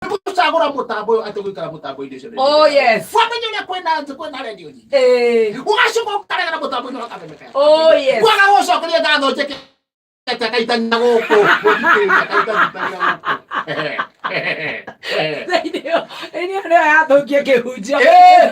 Gũcagũra mũtambo ũyũ atĩ gũikara mũtambo-inĩ ũcio. Oh yes. Wamenya ũrĩa kwĩna redio nyingĩ. Ũgacoka ũkaregana mũtambo-inĩ wa Kameme ka. Oh yes. Kwaga gũcokeria ngatho njĩkĩte kaitania gũkũ. Gũthikĩrĩria kaitania gũkũ. Thĩinĩ ĩyo nĩyo yathũkia kĩhunjio.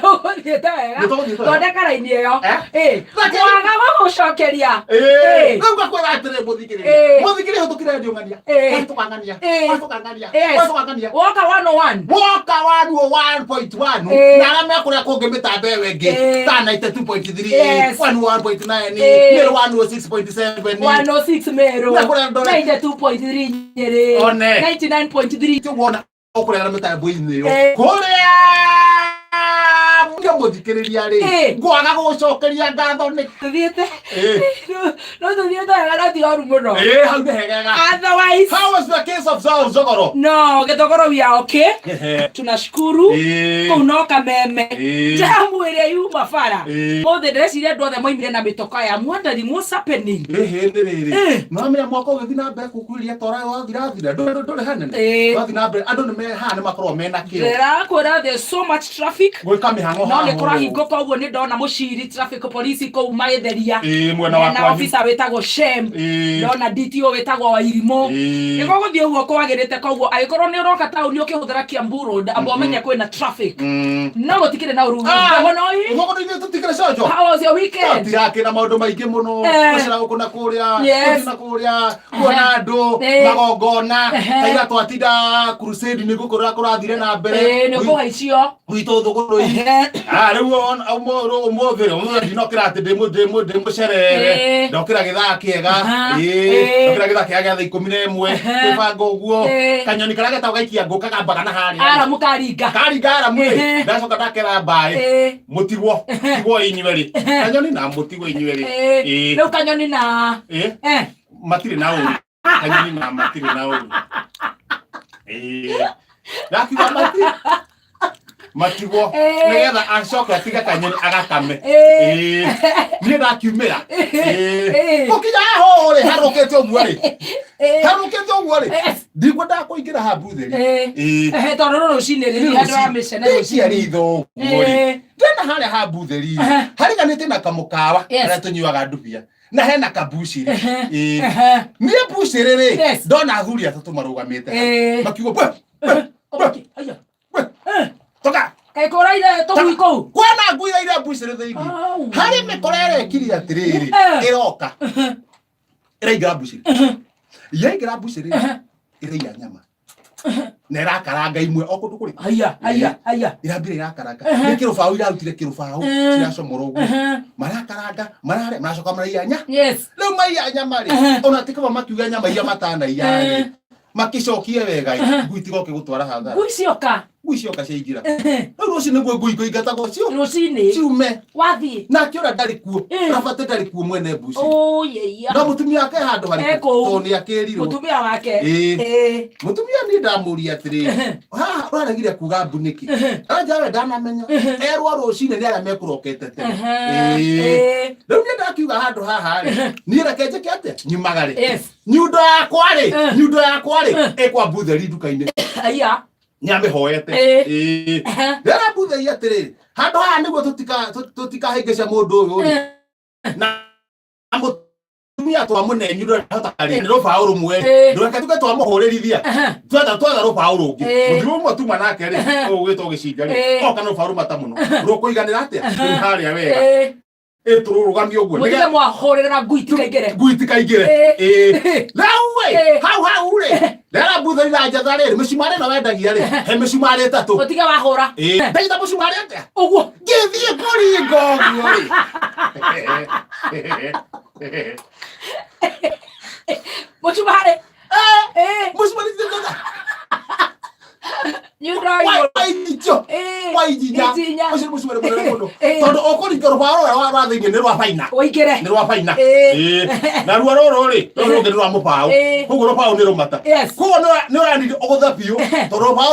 Tũgũthiĩte wega. Nĩtũgũthiĩte wega. Thondeka raini ĩyo. Eh? Kwaga gũgũcokeria. Rĩu ngakwĩra atĩrĩ mũthikĩrĩria. Mũthikĩrĩria hũtũkĩra redio ng'ania. Wahĩtũka ng'ania. Wahĩtũka ng'ania. Wahĩtũka ng'ania. Woka 101. Woka 101.1 na arĩa me kũrĩa kũngĩ mĩtambo ĩyo ĩngĩ ta 92.3, 101.9, Meru 106.7, 106 Meru, Na kũrĩa Eldoret. 92.3 Nyeri, One. 99.3. Ti wona ũkũregana mĩtambo-inĩ ĩyo kũrĩa ndio mũthikĩrĩria rĩ, ngwaga gũgũcokeria ngatho nĩ Tũthiĩte no tũthiĩte wega no ti ũru mũno. Ĩ, hau nĩ hegega. Otherwise, How was the case of Zao Zogoro? No, Gĩthogoro, we are okay. Tunashukuru. Kũu no Kameme. Jamu ĩrĩa yuma bara. Mũthĩ ndĩreciria andũ othe moimire na mĩtoka ya wondering what's happening. Ĩhĩ nĩ rĩrĩ nomenya mwaka ũgĩthiĩ na mbere kũkuhĩrĩria tora wathirathira ndũrĩ hanene wathiĩ na mbere andũ nĩ haha nĩ makoragwo mena kĩo. Ndĩrakwĩra there's so much traffic. Gwĩka mĩhang'o No haha nĩ ũũ. kũrahingũka ũguo nĩ ndona mũciri traffic police kũu magĩtheria. Ĩĩ, mwena wa Na kwanyu. officer wĩtagwo Shem. Ndona DTO wĩtagwo Wairimũ. Nĩguo gũthiĩ ũguo kwagĩrĩte koguo angĩkorwo nĩ ũroka taũni ũkĩhũthĩra Kiambu Road amba ũmenye kwĩna traffic. No gũtikĩrĩ na ũru. Ah! Thogona-ĩ. Thogona ithuĩ tũtikĩrĩ cojo. How was your weekend? Tũtirakĩra maũndũ maingĩ mũno. Gũcera gũkũ na kũrĩa. Gũthiĩ na kũrĩa. Kuona andũ. Magongona. Ta ira twatinda crusade nĩ gũkũ kũrathire na mbere. Ĩĩ, nĩ ũkũhaicio. Gwitũ thũgũrũ-inĩ. Ah, rĩu ũmũthĩ rĩ, ũmũthĩ ndinokĩra atĩ ndĩ mũcerere. Ndokĩra gĩthaa kĩega. Ndokĩra gĩthaa kĩega gĩa thaa 11. Kwĩbanga ũguo. Kanyoni karĩa getagwo gaikia ngũ kagambaga na harĩa. Aramu karinga. Karinga aramu rĩ. Ndacoka ndakera mbaĩ. Mũtigwo. Tigwo inyuerĩ. Kanyoni na mũtigwo inyuerĩ. Rĩu kanyoni na Matirĩ na ũru. Kanyoni na matirĩ na ũru. Ndakiuga matirĩ matigwo nĩgetha acoke atige kanyoni agakame. Niĩ ndakiumĩra gũkinya haha ũũ rĩ, harũkĩte ũguo rĩ, harũkĩte ũguo rĩ, ndikwendaga kũingĩra haha mbuthĩri. Tondũ rũ rũcinĩ rĩrĩ handũ wa mĩcene rũcinĩ ritho ũguo rĩ, ndĩna harĩa ha mbuthĩri hariganĩte na kamũkawa karĩa tũnyuaga ndubia na hena kabucĩrĩ. Niĩ mbucĩrĩ rĩ, ndona athuri atatũ marũgamĩte makiuga bwe bwe bwe toka. Kaĩ kũraire tũgui kũu? Kwĩna ngui iraire mbucĩrĩ thĩinĩ. Harĩ mĩkora ĩrekire atĩrĩrĩ, ĩroka ĩraingĩra mbucĩrĩ, yaingĩra mbucĩrĩ ĩraiya nyama na ĩrakaranga imwe o kũndũ kũrĩ. Haya haya haya. Irambire irakaranga nĩ kĩrũbaũ, irarutire kĩrũbaũ, ciracomora ũguo, marakaranga, mararĩa, maracoka maraiya nya. Rĩu maiya nyama rĩ, ona ti kaba makiuga nyama iria matanaiya rĩ, makĩcokie wega ĩ, ngui tigoke gũtwara hathara. Ngui cioka. Ngui cioka ciaingĩra. Rĩu rũcinĩ nĩguo ngui kũingatagwo cio Rũcinĩ. ciume. Wathiĩ. Nake ũrĩa ndarĩ kuo, Rabate ndarĩ kuo mwene mbuci. Oh, yeia. No mũtumia wake handũ harĩkũ? E kũu. Tondũ nĩ akĩrirwo. Mũtumia wake. Mũtumia niĩ ndamũria atĩrĩrĩ, haha ũraregire kuga mbu nĩkĩ? Anja we ndanamenya. Erwo rũcinĩ nĩ arĩa mekũrokete tene. Rĩu niĩ ndakiuga handũ haha rĩ, niĩ reke njĩke atĩa? Nyumagare. Nyundo yakwa rĩ, nyundo yakwa rĩ, ĩkwa mbutheri nduka-inĩ. Aya. Nĩamĩhoete. Rĩrĩa mbutheri atĩrĩrĩ, handũ haha nĩguo tũtikahĩngĩce mũndũ ũyũ rĩ. Na mũtumia twamũne nyundo ndahota rĩ, nĩ rũbaũ rũmwe rĩ. Ndũreke tuge twamũhũrĩrithia. Twetha rũbaũ rũngĩ. Mũthiro ũmwe tuma nake rĩ, ũyũ ũgĩtwo gĩcinga rĩ, oka na rũbaũ rũmata mũno. Rũkũiganĩra atĩa? Rĩu harĩa wega. Ĩtũrũgamie ũguo. Mũtige mwahũrĩra ngui tikaingĩre. Ngui tikaingĩre. Rĩu ĩ, hau hau rĩ, rĩrĩa mbutheri na njetha rĩrĩ, mĩcumarĩ ĩno wendagia rĩ, he mĩcumarĩ ĩtatũ. Mũtige wahũra. Ndaita mũcumarĩ atĩa? Ũguo. Ngĩthiĩ kũringa ũguo rĩ. Mũcumarĩ. Mũcumarĩ ti njetha. Nyundo igũrũ. Waijijo. Waijinya. Ijinya. Ũcio nĩ mũcumarĩ mũnene mũno. Tondũ ũkũringa rũbaũ rũrĩa rwa thĩinĩ nĩ rwa baina. Ũingĩre. Nĩ rwa baina. Naruo rũrũ rĩ, rũrũ rũngĩ nĩ rwa mũbaũ. Koguo rũbaũ nĩ rũmata. Koguo nĩ ũranindi ũgũtha biũ tondũ rũbaũ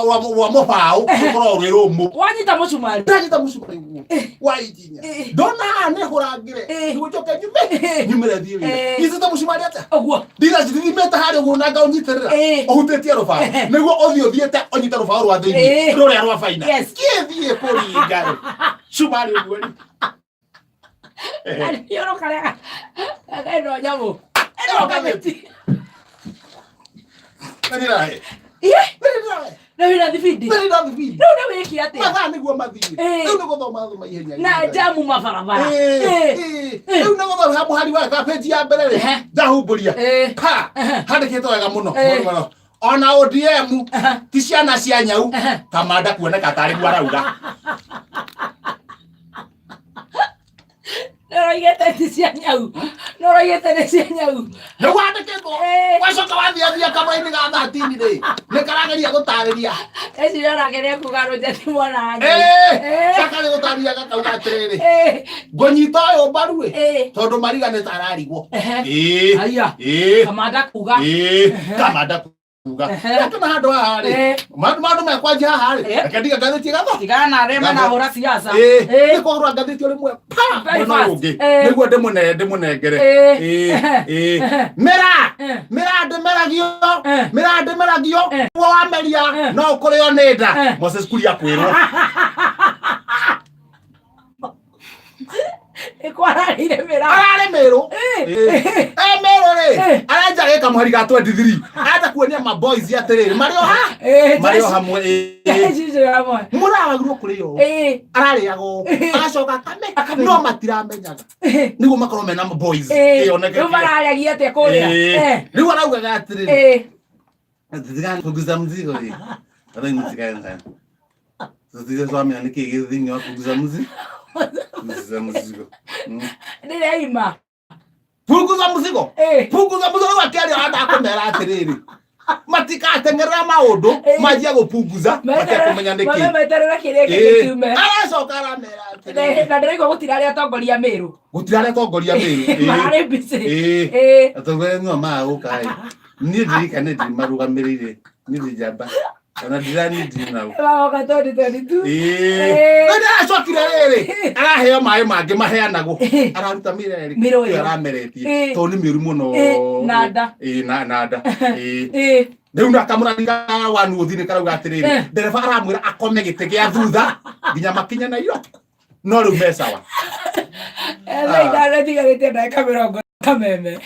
rwa mũbaũ rũkoragwo rwĩ rũmũ. Wanyita mũcumarĩ. Ndanyita mũcumarĩ ũguo. Waijinya. Ndona haha nĩ hũrangĩre. Nĩguo njoke nyume. Nyumĩre thiĩ wĩra. Nyitĩte mũcumarĩ atĩa? Ũguo. Ndirathimĩte harĩa ũguo na ngaũnyitĩrĩra. Ũhutĩtie rũbaũ. Nĩguo ũthiĩ ũthiĩte. Ũnyite ũnyite rũbaũ rwa thĩinĩ rũrĩa rwa baina. Kĩthiĩ kũringa rĩ cumarĩ ũguo rĩ. Arioro karia ĩno nyamũ ĩno kamĩti. Nĩ Iye, na wĩna thibindi. Nĩ na thibindi. Rĩu nĩ wĩki atĩa? Mathaa nĩguo mathiĩ. Rĩu nĩ gũthoma thoma ihenya. Na jamu mabarabara. Rĩu nĩ gũthoma ha mũhari wa ka page ya mbere rĩ ndahumbũria pa handĩkĩtwo wega mũno. Ona ODM ti ciana cia nyau. Kamanda kuoneka tarĩ guo arauga. Nĩũroigĩte ti cia nyau. Nĩũroigĩte nĩ cia nyau. Nĩguo handĩkĩtwo. Wacoka wathiathia kamũra-inĩ ga 13 rĩ nĩ karageria gũtarĩria. Eciria onake nĩekuga Rũnja ti mwana wa nyau. Gakarĩ gũtarĩria gakauga atĩrĩrĩ, ngũnyita ũyũ mbaru ĩ tondũ mariga nĩ ta ararigwo. Aya. Kamanda kuga. Kamanda kuga. Kana handũ haha rĩ maũndũ mekwanjia haha rĩ reke ndige ngathĩti ĩgatho. Tigana na arĩa marahũra siasa. Nĩ kwahũra ngathĩti o rĩmwe pa Very mwena ũyũ fast. ũngĩ nĩguo ndĩmũnengere. Mĩra mĩra ndĩmeragio mĩra ndĩmeragio guo wameria no ũkũrĩo nĩ nda. Moses Kuria kwĩrwo. Nĩkwararĩire mĩra. Ararĩ mĩrũ. Mĩrũ rĩ arenja gĩka mũhari ga 23 arenda kuonia ma boys atĩrĩrĩ marĩ o ha marĩ o hamwe. Mũraragirwo kũrĩo ũũ ararĩaga ũũ agacoka akame no matiramenyaga nĩguo makorwo mena ma boys. Rĩu mararagia atĩa kũrĩa? Rĩu araugaga atĩrĩrĩ punguza mzigo rĩ tutire nĩ kĩĩ gĩ thĩinĩ wa punguza mzigo. Punguza mzigo. Ndĩreima. Punguza mzigo. Punguza mzigo rĩu akĩaria arenda kũmera atĩrĩrĩ matikateng'erera maũndũ manjia gũpunguza matekũmenya nĩkĩ. Meterere kĩrĩa kĩngĩ kiume. Aracoka aramera atĩrĩrĩ Na ndĩraigua gũtirarĩ atongoria Mĩrũ. Gũtirarĩ atongoria Mĩrũ. Mararĩ busy. Atongoria nĩo magũka ĩ. Niĩ ndirikane ndirĩ marũgamĩrĩire niĩ ndĩ njamba ona ndirani ndirĩ nao. Magoka 2022. Aracokire rĩrĩ araheo maĩ mangĩ maheanagwo araruta mĩra ĩrĩ Mĩrũ ĩyo. arameretie tondũ nĩ mĩũru mũno. Na nda. Na na nda. Rĩu na kamũrani ga wanuthi nĩ karauga atĩrĩrĩ ndereba aramwĩra akome gĩtĩ gĩa thutha nginya makinye Nairobi no rĩu me sawa. Thaa ithano itigarĩte ndagĩka mĩrongo kameme.